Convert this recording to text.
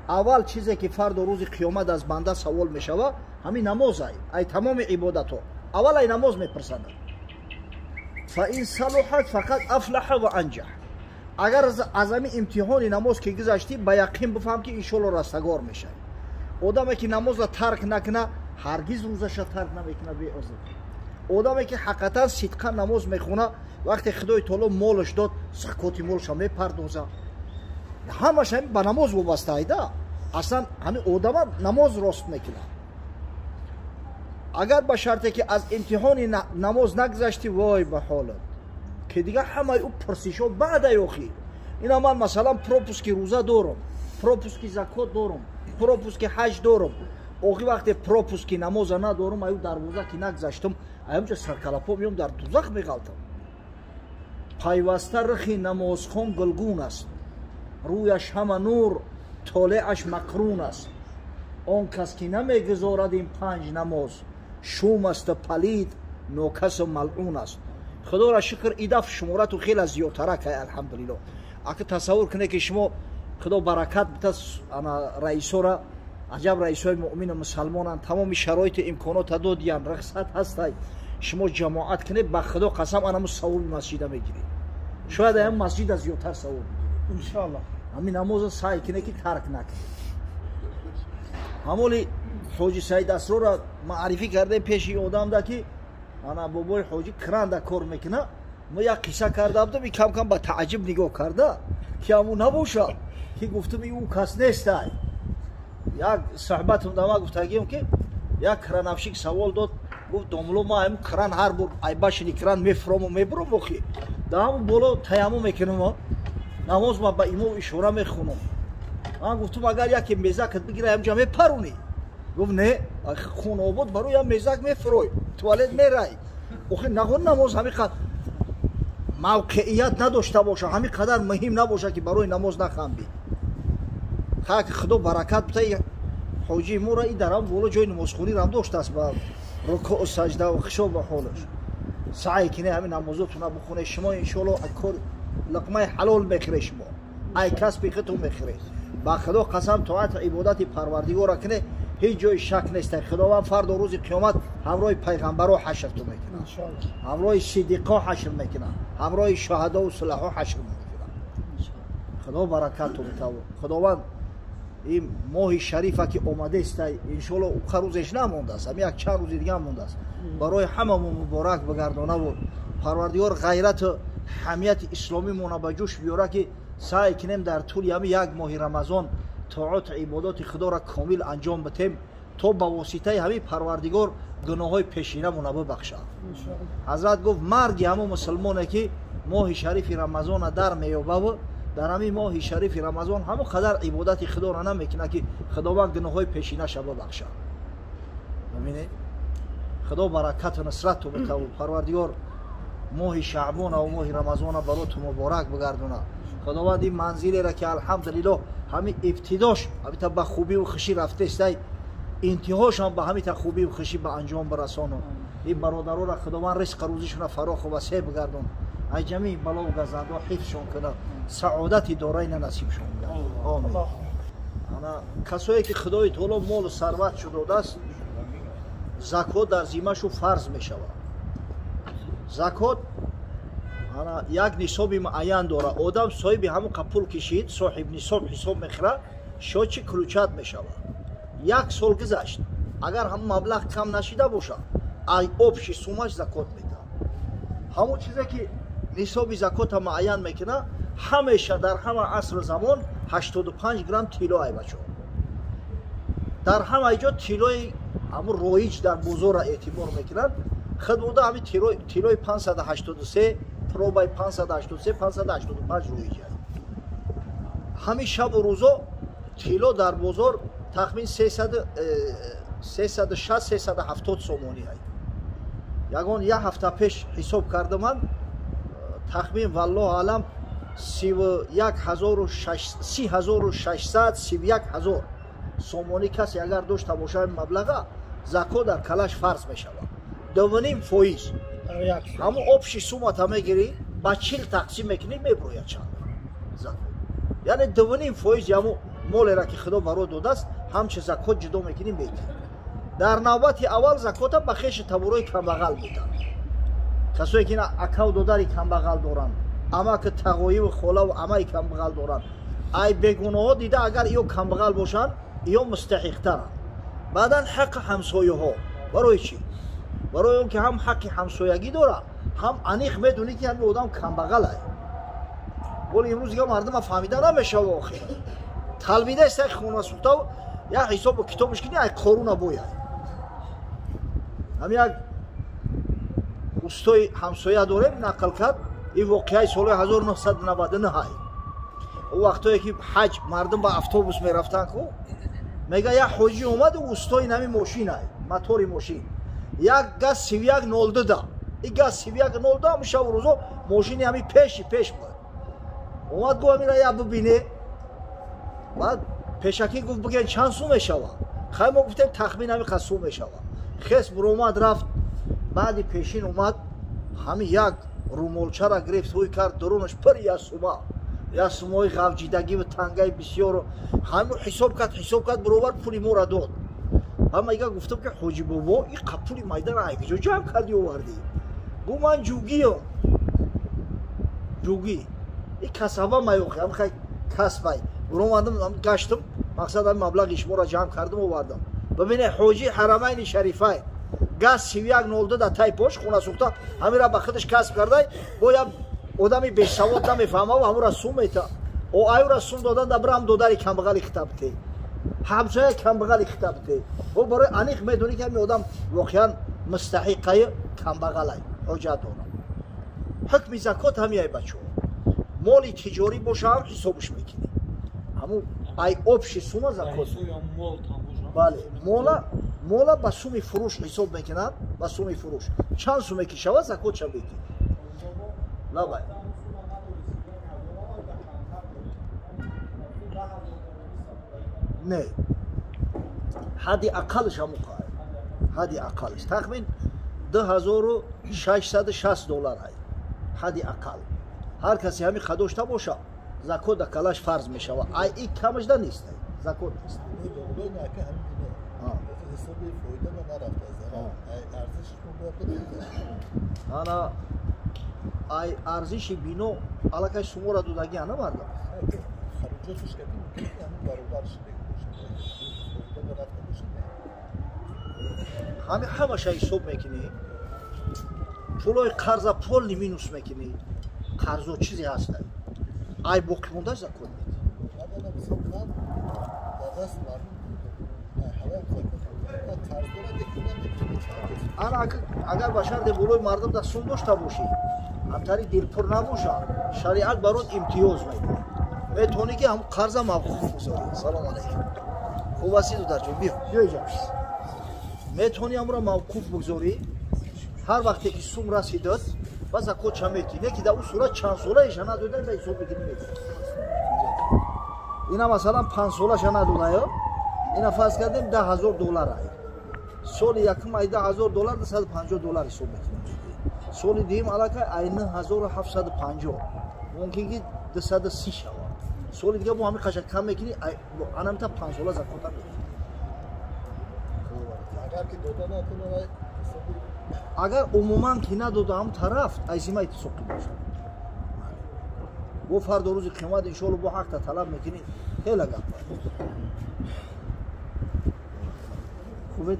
Аввал чизе ки фардо рӯзи қиёмат аз банда савол мешава, ҳамин намоз ай тамоми ибодатҳо. Аввал ай намоз мепурсанд. Фа ин салуҳат фақат афлаҳа ва анҷаҳ. Агар аз ҳамин имтиҳони намоз ки гузаштӣ, ба яқин бифаҳм, ки иншоалло растагор мешавӣ. Одаме ки намозро тарк накуна, ҳаргиз рӯзаша тарк намекуна беозр. Одаме ки ҳақиқатан сидқан намоз мехона, вақте Худои таоло молаш дод, закоти молаша мепардоза. Ҳамаш ҳамин ба намоз вобаста айда. Аслан ҳамин одама намоз рост мекунад. Агар ба шарте ки аз имтиҳони намоз нагузаштӣ, вой ба ҳолат, ки дигар ҳамаи ӯ пурсишҳо баъдай охир. Ина ман, масалан, пропуски рӯза дорам, пропуски закот дорам, пропуски ҳаҷ дорам. Охир вақте пропуски намоза надорам, аю дарвоза ки нагузаштам, аюнҷа саркалапо меом, дар дузах меғалтам. Пайваста рухи намозхон гулгун аст, рӯяш ҳама нур, толеаш мақрун аст. Он кас ки намегузорад ин панҷ намоз, шум асту палид, нокасу малъун аст. Худоро шукр, идаф шуморату хеле зиёдтарак ай, алҳамдулилло. Ака, тасаввур кунед, ки шумо, Худо баракат бита ана раисора, аҷаб раисои муъмину мусалмонанд, тамоми шароиту имконота додиян, рухсат ҳастай, шумо ҷамоат кунед, ба Худо қасам, анаму савоби масҷида мегиред. Шояд аям масҷида зиёдтар савоб бигиред. Иншоалло. Ҳамин намоза саъй кунед, ки тарк накунед. Ҳамоли Ҳоҷи Саид Асрора маърифӣ кардем пеши одамда, ки ана бобои ҳоҷӣ кранда кор мекуна. Мо як қисса карда будам, и кам кам ба тааҷҷуб нигоҳ карда, ки ҳамун набошад, ки гуфтум, и ӯ кас нестай. Як суҳбатам дама гуфтагием, ки як крановщик савол дод, гуфт: «Домуло, ма ҳамун кран ҳар бор ай башини кран мефурому мебурам, охи да ҳамун боло таяммум мекунам, намоз ма ба имо ишора мехунам». Ман гуфтум: «Агар яке мезакат бигира, ҳамҷа мепарунӣ?» Гуфт: «Не, хунобод барои ям мезак мефурой, туалет мерай». Охи нагон намоз ҳамин қад мавқеият надошта боша, ҳамин қадар муҳим набоша, ки барои намоз нахамбӣ. Хак, Худо баракат бита ҳоҷии моро, и дарам боло ҷои намозхонирам доштааст, ба рукӯъ, саҷда, хишо ба ҳолаш. Саъй кине, ҳамин намозотуна бихоне. Шумо иншоалло кор луқмаи ҳалол мехӯре, шумо ай касби худтон мехӯре. Ба Худо қасам, тоату ибодати Парвардигора кине, ҳеҷ ҷои шак нест, Худованд фардо рӯзи қиёмат ҳамроҳи пайғамбаро ҳашрту мекунад, ҳамроҳи сиддиқо ҳашр мекунад, ҳамроҳи шуҳадову сулаҳо ҳашр мекунад. Худо баракату битаву. Худованд ин моҳи шарифа ки омадестай, иншоалло уқа рӯзеш намондааст, ҳами як чанд рӯзи дига мондааст, барои ҳамамо муборак бигардонаву Парвардигор ғайрату ҳамияти исломимона ба ҷӯш биёра, ки саъй кунем дар тӯли ҳами як моҳи Рамазон тоату ибодоти Худоро комил анҷом битем, то ба воситаи ҳамин Парвардигор гуноҳҳои пешинамона бибахшад. Ҳазрат гуфт: «Марги ҳамон мусулмоне, ки моҳи шарифи Рамазона дар меёбаву дар ҳамин моҳи шарифи Рамазон ҳамон қадар ибодати Худоро намекунад, ки Худованд гуноҳҳои пешинаша бибахшад». Бибинед, Худо баракату нусрату битаву. Парвардигор моҳи Шаъбона ва моҳи Рамазона бароту муборак бигардонад. Худованд ин манзилеро, ки алҳамдулиллоҳ ҳамин ибтидош ҳамита ба хубиву хушӣ рафтестай, интиҳошам ба ҳамита хубиву хушӣ ба анҷом бирасону. Ин бародароро Худованд ризқу рӯзишона фароху васеъ бигардон, ай ҷамии балову газандо ҳифзшон кунад, саодати дорайна насибшон гардон, омин. Ана касое ки Худои таоло молу сарватшу додааст, закот дар зимашу фарз мешавад. Закот ана як нисоби муайян дорад. Одам соҳиби ҳамон қа пул кишид, соҳиб нисоб ҳисоб мехӯрад, счётчик включать мешавад. Як сол гузашт, агар ҳамон маблағ кам нашида бошад, ай общий суммаш закот медиҳад. Ҳамон чизе ки нисоби закота муайян мекунад, ҳамеша дар ҳама асру замон 85 грамм тилло ай, бачо. Дар ҳамаи ҷо тиллои ҳамун роиҷ дар бозорра эътибор мекунанд. Худ буда ҳамин тиллои 583, пробаи 583, 585 роиҷ аст. Ҳамин шабу рӯзо тилло дар бозор тахмин 360, 370 сомонӣ ай. Ягон як ҳафта пеш ҳисоб карда ман, тахмин, валлоҳу алам, 31 ҳазору 30 631 ҳазор сомонӣ. Касе агар дошта бошад маблаға, закот дар калаш фарз мешавад, 2,5%. Ҳамун общий суммата мегирӣ, ба 40 тақсим мекунӣ, меброяд чанд закот, яъне 2,5% ҳамун. Молеро ки худо баро додааст, ҳамчи закот ҷудо мекунӣ, метӣ. Дар навбати аввал закота ба хеши табурои камбағал медиҳанд. Касое ки акаву додари камбағал доранд, амаки тағоиву холаву амаи камбағал доранд. Ай бегуноҳо дида, агар иё камбағал бошанд, иё мустаҳиқтаранд. Баъдан ҳаққи ҳамсояҳо. Барои чӣ? Барои он ки ҳам ҳаққи ҳамсоягӣ дорад, ҳам аниқ медонӣ ки ҳамин одам камбағалай. Вале имрӯз дига мардума фаҳмида намешава охир. Талбидаест як хонасӯхтав, як ҳисобу китобаш кини, ай қоруна бояй. Ҳам як устои ҳамсоя дорем, нақл кард, ин воқеаи соли 1999. О вақтое ки ҳаҷ мардум ба автобус мерафтанд ку, мега як ҳоҷӣ омаду устои нами мошинай, мотори мошин. Як газ 3102 да. И газ 3102 ҳам шабу рӯзо мошини ҳами пеши пеш буд. Омад гуфт амира як бибине. Баъд пешакӣ гуфт биген чанд сум мешава. Хай мо гуфтем тахмин ҳами қад сум мешава. Хес буромад рафт, баъди пешин омад, ҳами як румолчара гирифт, ҳуй кард, дурунаш пир як сума. Як сумои ғавҷидагиву тангаи бисёру ҳамин ҳисоб кард, баробар пули моро дод. Ҳама ига гуфтам ки ҳоҷи бобо, ин қад пули майдана ай куҷо ҷамъ кардӣ овардӣ? Гуфт ман ҷугиям. Ҷугӣ. Ин касаба маёхи, ҳам хай касбай. Буромадам, гаштам, мақсад ҳамин маблағи шуморо ҷамъ кардам овардам. Бибине ҳоҷи ҳарамайни шарифай. Газ 3102 да тай пош хонасӯхта ҳамира ба худаш касб кардай, бо як одами бесавод намефаҳмаву ҳамура сум мета. О аюра сум додан да бирам додари камбағали хитабте. Ҳамсоя камбағали хитабте. О барои аниқ медонӣ ки ҳамин одам воқеан мустаҳиқаи камбағалай, ҳоҷат дорад. Ҳукми закот ҳамияй бачаҳо. Моли тиҷорӣ боша ҳам ҳисобш мекунӣ. Ҳамун ай общий сума закот. Бале, мола ба суми фурӯш ҳисоб мекунад, ба суми фурӯш. Чанд суме ки шавад закотша мекунӣ. Лабай. Не. Ҳадди ақаллаш ҳамун қай. Ҳадди ақаллаш. Тахмин 2660 доллар ай. Ҳадди ақал. Ҳар касе ҳамин қад дошта боша, закот да калаш фарз мешава. Ай и камаш да нест. Закот нест. Ана ай арзиши бино аллакай сумора додагӣ ана мардам. Ҳами ҳамаша ҳисоб мекунӣ, пулои қарза полни минус мекунӣ, қарзо чизе ҳастай. Ай боқӣ монда закот медиҳӣ. Ана агар ба шарте болои мардум да сум дошта бошӣ, ҳамтари дилпур набоша, шариат барот имтиёз медиҳад. Метавонӣ ки ҳам қарза мавқуф гузорӣ. Салом алайкум. Хуб ҳастӣ додарҷон? Биё, биё инҷа. Метавонӣ ҳамро мавқуф бигзорӣ. Ҳар вақте ки сум расидад, ба закот ча метӣ. Не ки дар ӯ сурат чанд солаеша надода, ба ҳисоб мекунӣ метӣ. Ина масалан 5 солаша надодая, ина фарз кардем 10 000 доллар ай. Соли якум ай 10 000 доллар 250 доллар ҳисоб мекунем. Соли дуюм аллакай ай 9750, мумкин ки 230 шавад. Соли дига бо ҳамин қаша кам мекунӣ, анамта 5 сола закота метӣ. Агар умуман ки надода ҳам тараф, ай зимаи соқӣ бошад. Бо фардо рӯзи қиёмат иншоалло бо ҳақта талаб мекунӣ. Хеле гап. Хубед.